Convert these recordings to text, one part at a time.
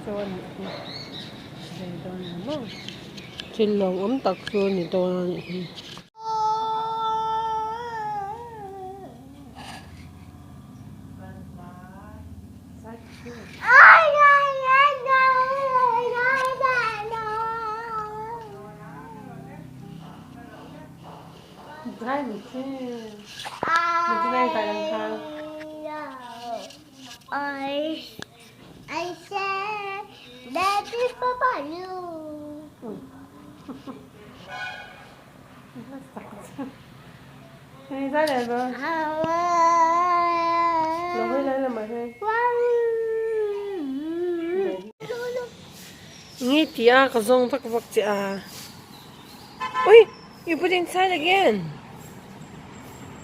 chu a nih hi rei dawn lo maw thil lawmawm tak chu a ni dawn a nih hi. Nge tih a ka zawng vak vak che a ui you put inside again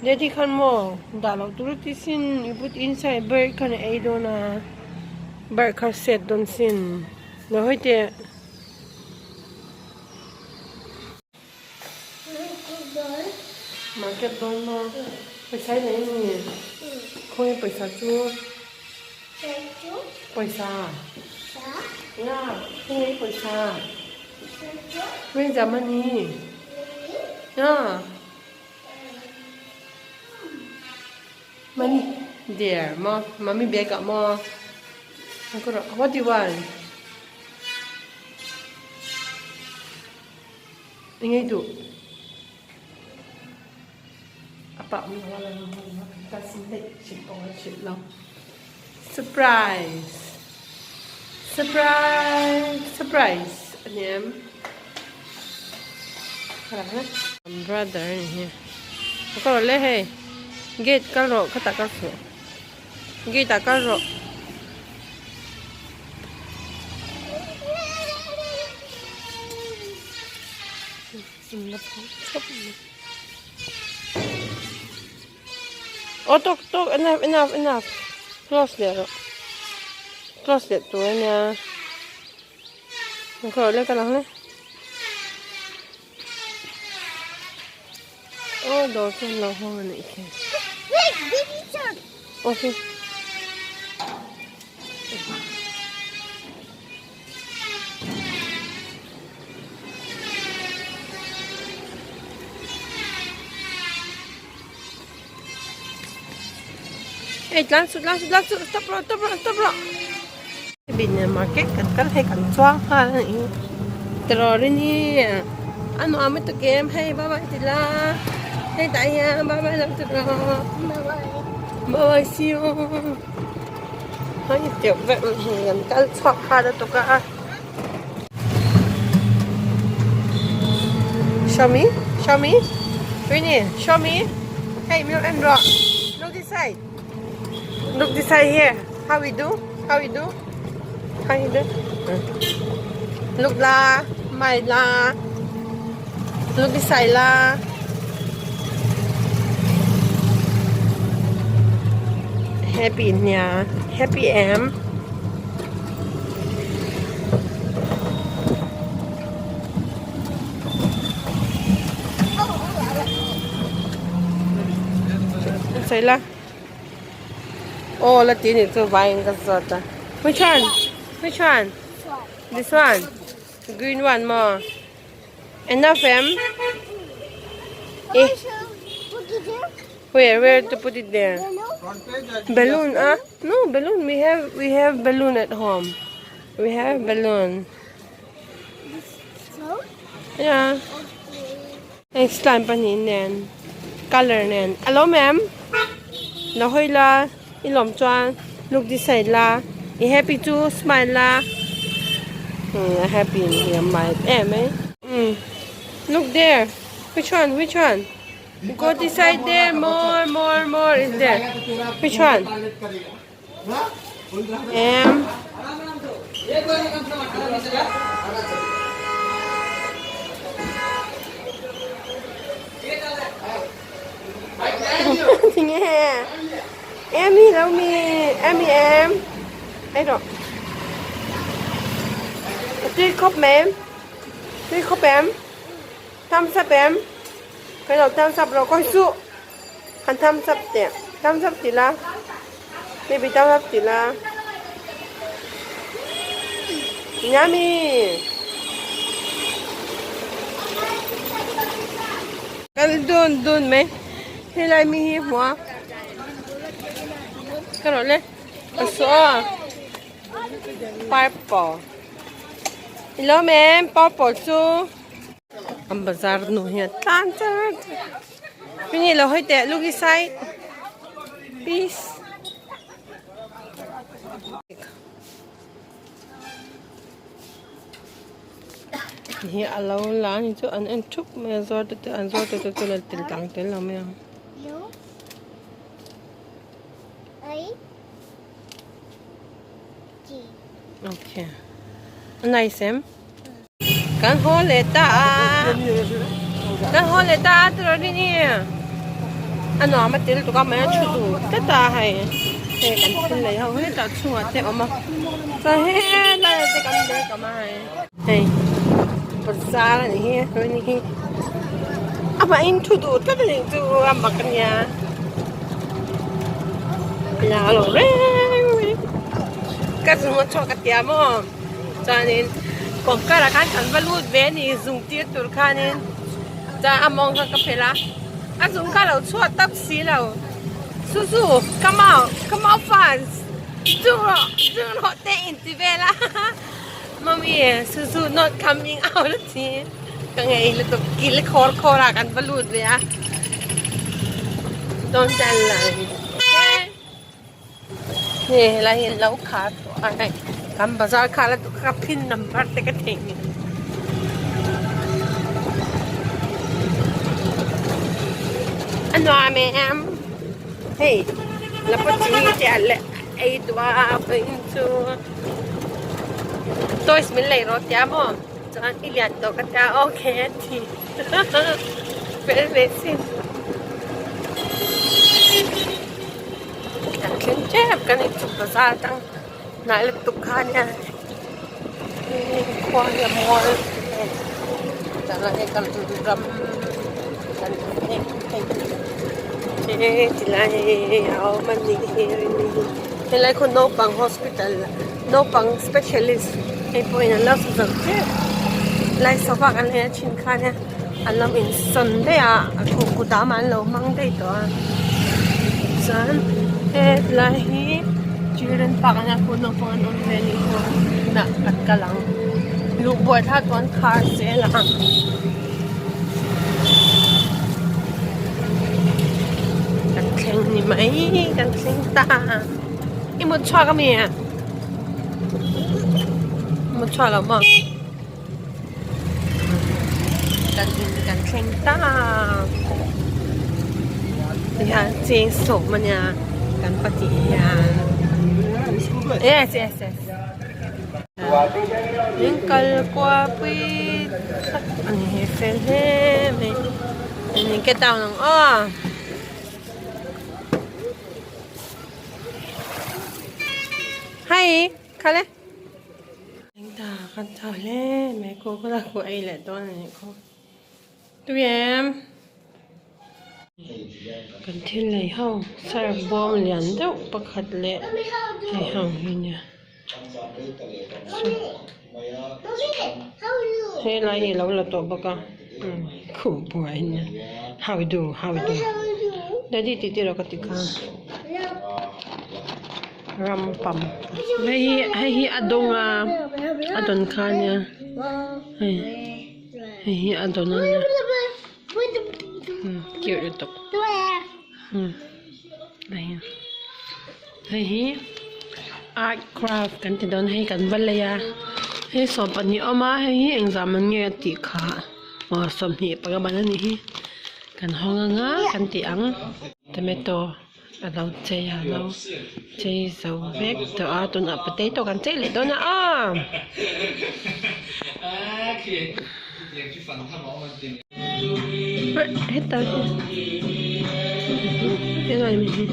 daddy khan maw dah loh tur a ti sin you put inside bird khan a ei dawn a bird kha set dawn sin lo hawi teh. Market dawn maw pawisa i nei ami khawnge pawisa chu pawisa ya khawnge i pawisa where is the money ya money there maw mummy bag ah maw what do you want. Engei duh a pah mi ho la ta sin dei chhit pawh a chhit lo surprise surprise surprise a ni em brother a ni hi a kal le hei gate kal rawh khatah kal suh gate ah kal rawh. Aw tawk tawk enough enough enough close leh rawh close leh tur a nia khaw leh ka lang hle aw dawr chu an lo hawng a nih khi okay. Ei tlan suh tlan suh tlan suh stop rawh stop rawh stop rawh bin market kan kal hei kan chuang nghal a nih hi tiraw rini a nuam lutuk em hei bye bye ti la hei tah hian bye bye lo ti rawh bye bye see you. Hei teuh vek hei kan kal chhuak nghal lutuk a. Show me, show me. Winnie, show me. Hey, milk and rock. Look this side. Look this side here. How we do? How we do? How you do? Look la, my la. Look this side la. Happy nia. Happy em. Sawi la. Aw la ti nih chu vaiin ka zawt a. Which one? Which one? This one? Green one maw? Enough em? Eh. Where where to put it there? Balloon ah? No balloon we have we have balloon at home. We have balloon. Yeah. Hei slime pahnih nen colour nen a lawm em? La hawi la i lawm chuan look this side la i happy chu smile la umm a happy in hi a mai em mai umm look there which one which one go this side there more more more is there which one em tinge em hi lo mi em hi em ei rawh a tui khawp mai em tui khawp em thumbs up em ka lo thumbs up rawh kawi suh han thumbs up teh thumbs up ti la baby thumbs up ti la. Yummy! Kal dun dun mai helai mi hi hmu a ka rawh le ka saw a purple i lo mem purple chu an bazar nu hian tlan char char mi lo hawi teh look this side please. Hi a lo la ni chu an en thup mai a zuar te te an zuar te te chu la tel tang tel lo mai ang. Okay. Nice em. Kan haw leh ta a. Kan haw leh ta a tiraw rini. A nuam a tel tuk a mai a thu duh tlat a hei. Hei kan thil lei ho hetah chhungah te a awm a. Chuan helai ah te kan bag a awm a hei. Hei bazar a nih hi rini hi. Amahin thu duh tlat a nih chu a mak a nia. La lo reng reng. Ka zung a chhuak a tia maw. Chuanin kawmkar ah khan kan va lut ve a ni zung tir tur khanin chuan a mawng kha ka phelh a a zung kha a lo chhuah tap si lo Suzu come out come out fast zung rawh zung rawh te in ti vel a mummy Suzu not coming out a ti ka ngei lutuk kil khawr khawr ah kan va lut ve a don't tell lie okay. Hei helai hi an lo khar tawh a hei kan bazar khar a duh kha ka pin number te ka theihnghilh a nuam em hei lapawt chi te a leh ei duh a vawiin chu toys min lei rawh tia maw chuan i lian tawh ka tia okay a ti fel ve sin. Kan thleng tep kan inchuk bazar atang hnai lutuk kha ania khua hi a mawi tah hei kan ram kan hei hei tilai hi a awm a nih hi helai khu naupang hospital naupang specialist hei pawhin an lo sa zo tep lai sofa kan lei a thin kha ania. An lo insawn daih a a kut kut ah an lo hmang daih tawh a chuan hetlai hi children park ania khu naupang an awm ve anih chu tunah kan kal ang luh buai thlak chuan khar zel ang kan thleng ni mai kan thleng ta i mut chhuak ami mut chhuak lo maw. Kan in kan thleng ta tihian cheng sawm ania kan pahnih hian yes yes yes in kal kual pui tak ani hi fel hle mai an in get down ang aw. Hi khale. Engta kan chau hle mai ko ka la ku ei leh dawn a nih khaw tui em kan thil nei ho sir bawm lian deuh pakhat leh hei ho hi nia helai hi alo la tawh bawk a khuh buai nia how do how do daddy tih tir ah ka ti kha. Ram pam hei hi hei hi a dawng a a dawn kha ania hei hei hi a dawn ania cute lutuk hei hi art craft kan ti dawn hei kan va lei a hei 12 a awm a hei hi engzah man nge a tih kha aw 20 panga ban anih hi kan hawng anga kan tih ang tomato. A lo chei a lo chei zo vek tawh a tunah potato kan chei leh dawn a aw. Heta helai mi hi.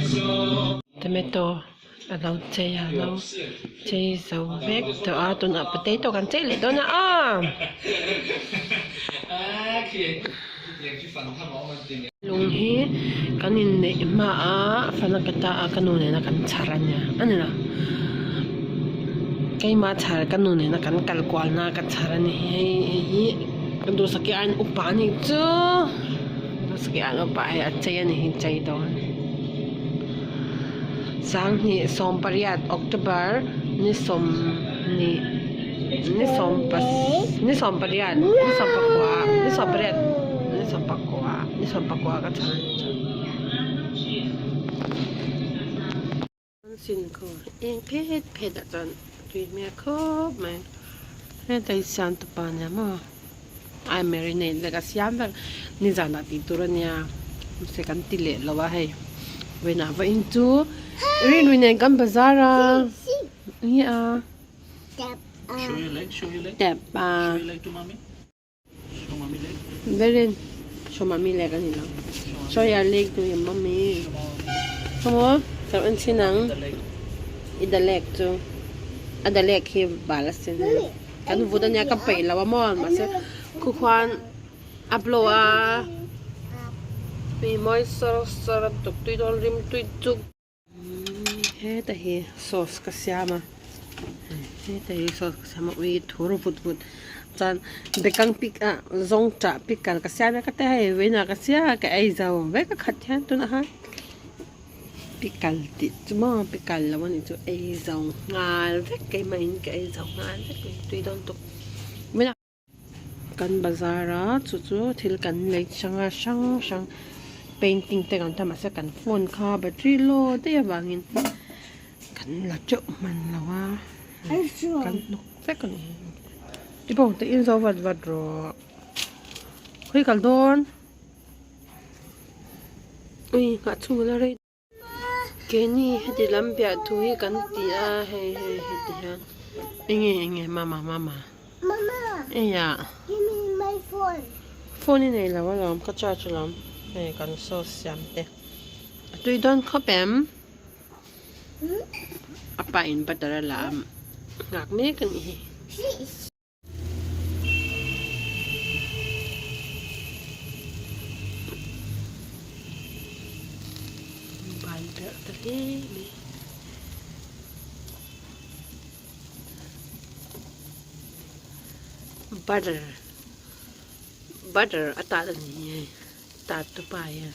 Tomato a lo chei a lo chei zo vek tawh a tunah potato kan chei leh dawn a aw. Lung hi kan inneih hma a Fanakata a ka nu nena kan chhar a nia a ni lo keimah chhar ka nu nena kan kal kual na ka chhar a ni hei hei hi ka duhsaki aiin upa a nih chu duhsaki aiin upa hei a chei a ni hi chei dawn sanghnih sawmpariat October ni sawmhnih ni sawm ni sawmpariat ni sawmpakua ni sawmpariat ni sawmpakua ni sawmpakua ka chhang a ni chuan sin khu eng phet phet ah chuan tui hmel khawp mai heta hi siam tupa ania maw a marinate vek a siam vek nizan ah tih tur ania mahse kan ti leh lo a hei vawiinah vawiin chu rinui nen kan bazar a nia. Tap a. Berin show mommy leg ani lo show your leg to your mommy khaw chau en chin ang i the leg chu a the leg hi bal a sin kan vut ania ka peih lo a maw mahse khu khuan a blow a tui mawi sawr sawr a tuk tui dawn rim tui chuk. Heta hi sauce ka siam a heta hi sauce ka siam a ui thur vut vut chuan bekang pik ah zawng chah pickle ka siam vek a te hei vawiinah ka siam a ka ei zo vek a khat hian tunah khan pickle tih chu maw pickle lo anih chu ei zo nghal vek keimah in ka ei zo nghal vek mai tui dawn tuk. Kan bazar a chu chu thil kan lei hrang a hrang hrang painting te kan ta mahse kan phone kha battery low daih avangin kan la teuh hman lo a kan hnawk vek a ni ti pawh te in zo vat vat rawh khawi kal dawn ui nghah chhung a la rei. Keini heti lam piah thu hi kan ti a hei hei heti hian enge enge mama mama eia phone i nei lo alawm ka charge alawm hei kan sauce siam te a tui dawn khawp em a pa in butter a la a nghak mek a nih hi. Ban berh ta hle mai. Butter butter a tat a ni hei tat tu pa hian.